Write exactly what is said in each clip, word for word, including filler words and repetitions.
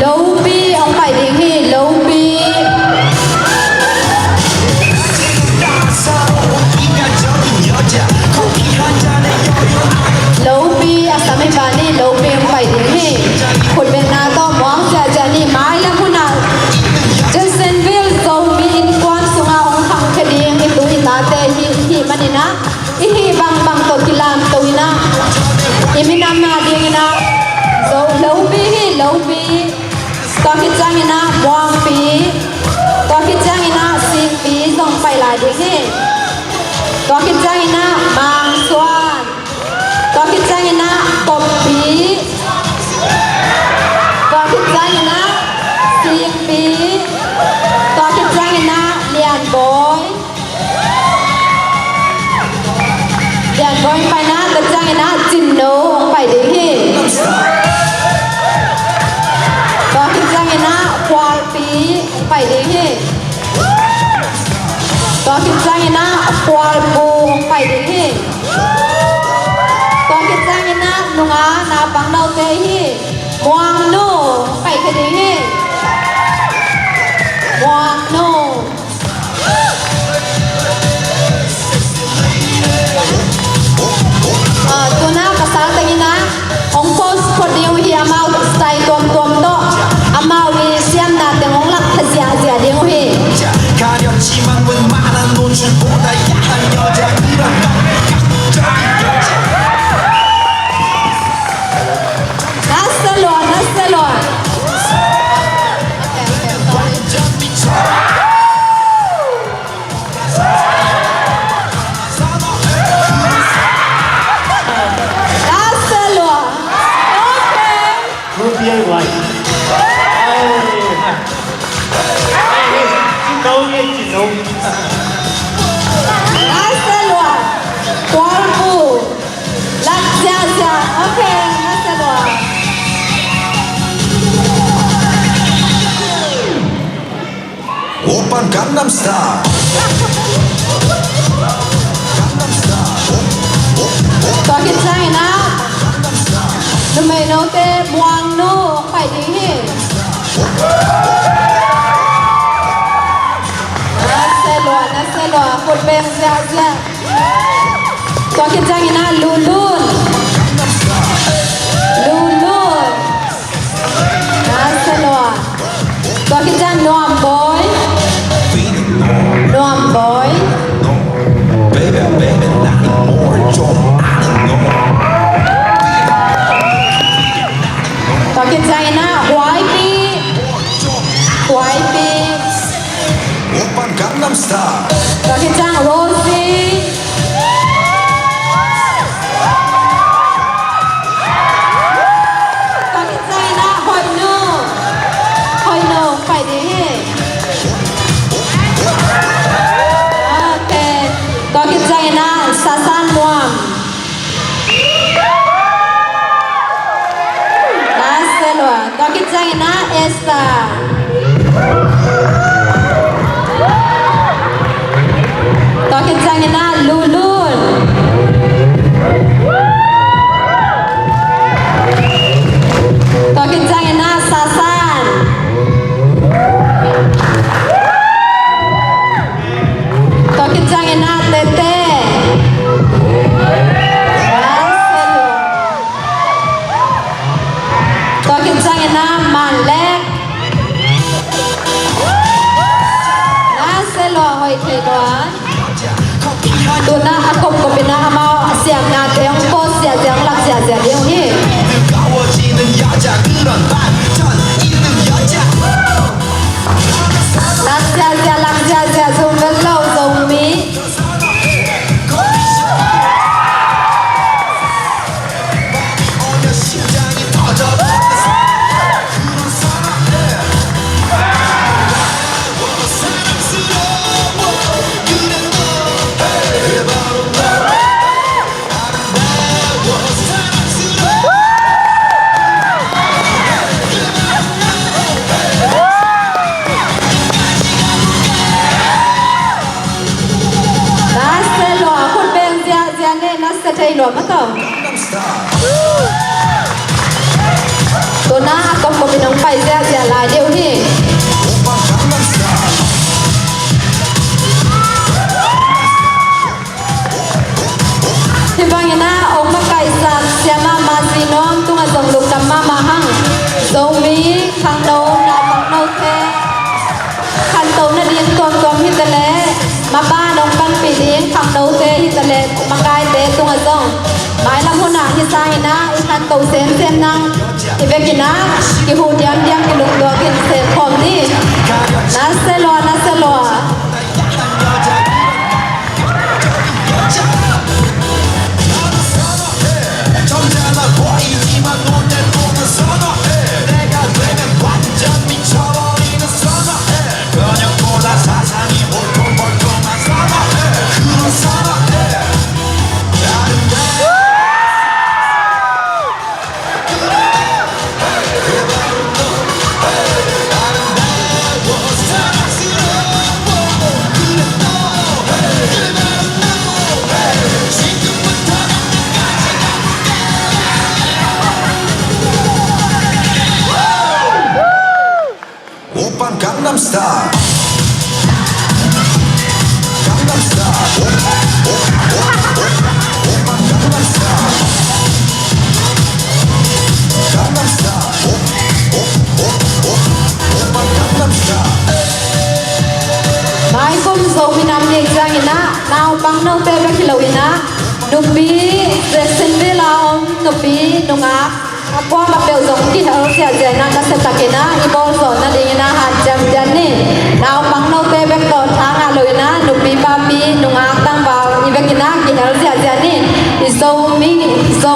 Lopi hong pai ding hi, Lopi. Lopi a sam hi pa ni, Lopi hong pai ding hi. Khutbetna tawh muang ziahziah ni, mailam hun ah Jacksonville Zomi Innkuan sungah hong khangkhia ding i tu i tate hi, hih manin ah i hih bangbang tawh kilamto in ah, i minam a dingin ah, Zo, Lopi hi, Lopi. Tua khit ciangin ah Muangpi. Tua khit ciangin ah Singpi zong pai lai ding hi. Tua khit ciangin ah Mangsuan. Tua khit ciangin ah Koppi. Tua khit ciangin ah Singpi. Tua khit ciangin ah Lianbawi. Lianbawi pai na, tua ciangin ah Cinno hong pai ding hi. Tua khit ciangin ah Khualpi hong pai ding hi. Tua khit ciangin ah Khualpu hong pai ding hi. Tua khit ciangin ah nunga naupang note hi. Muangnu hong pai khia ding hi. Muangnu. Ah, tuna pasal tengin ah hong post phot ding uh hi, amau style tuamtuam tawh amau i siamna teng hong lak kha ziahziah ding uh hi. 가렸지만 웬만한 노출보다 야한 여자 그런 건 Na se lua, na se lua. Na se lua. Okay. Rupiah wai. Ai, ai, ai, cinno, cinno. Na se lua. Khualpu. Lak ziahziah. Okay, na se lua. Oppa Gangnam Style. Gangnam Style. Op, op, op. Tua khit ciangin ah numei note Muangnu hong pai ding hi. Na se lua, na se lua, khut beng ziahziah. Tua khit ciangin ah Lulun. Lulun. Na se lua. Tua khit ciang Nuambawi. Nuambawi. Tua khit ciangin ah Huaipi. Huaipi. Oppa Gangnam Style. Tua khit ciang Rosie. Tua khit ciangin ah Hoihnu. Hoihnu, pai ding hi. Okay. Tua khit ciangin ah Sasan Muam. Na se lua. Tua khit ciangin ah Esther. Tua khit ciangin ah Lulun. Tua khit ciangin ah Sasan. Tua khit ciangin ah Tete. Na se lua. Tua khit ciangin ah Manlek. Na se lua, hoih thei lua. Tuna a kopkop in ah amau siamnate hong post ziahziah, hong lak ziahziah ding uh hi. Lak ziahziah, lak ziahziah, zum vel lo Zomi. Na se lua, khut beng ziahziah ne, na se thei lua mah tawh. Tuna a kong Minung pai ziahziah lai deuh hi. Hih bangin ah hong makaihsak siamah Masi Nuam tungah zong lungdam mahmah hang. Zomi khangno naupang note khanto nading tuamtuam hi ta leh, maban hong panpih ding khangnote hi ta leh, makaite tungah zong mailam hunah hih sangin ah i khanto semsem nang i vekin ah kihuh diamdiam kilungtuak in sem khawm ni. Na se lua, na se lua. Oppan Gangnam Style. Gangnam Style. Op, op, op, op. Oppan Gangnam Style. Gangnam Style. Op, op, op, op. Oppan Gangnam Style. Maikum Zomi Nam Ni ciangin ah naupang note bek hi loin ah, nupi Jacksonville a om nupi nungak a kuamah peuh zong kihel ziahziah in ah, nasiatakin ah i bawlzawh nadingin ah hanciam ciat ni. Naupang note bek tawh tha ngah loin ah, nupi papi nungak tangval i vekin ah kihel ziahziah ni. I Zomi, Zo,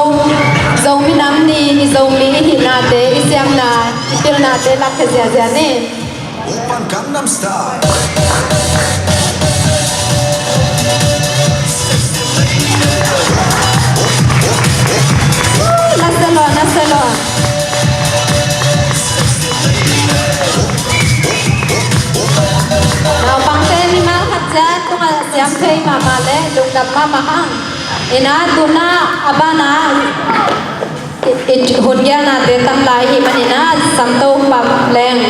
Zomi Nam Ni, i Zomi i hihnate, i siamna, i pilnate lakkhia ziahziah ni. Oppan Gangnam Style. Na se lua, na se lua. Naupangte mimal khat ciat tungah siam thei mahmah leh lungdam mahmah hang. In ah tu-in ah a banah i, i hun gelnate tam lai ahih manin ah Santo Pap Leng.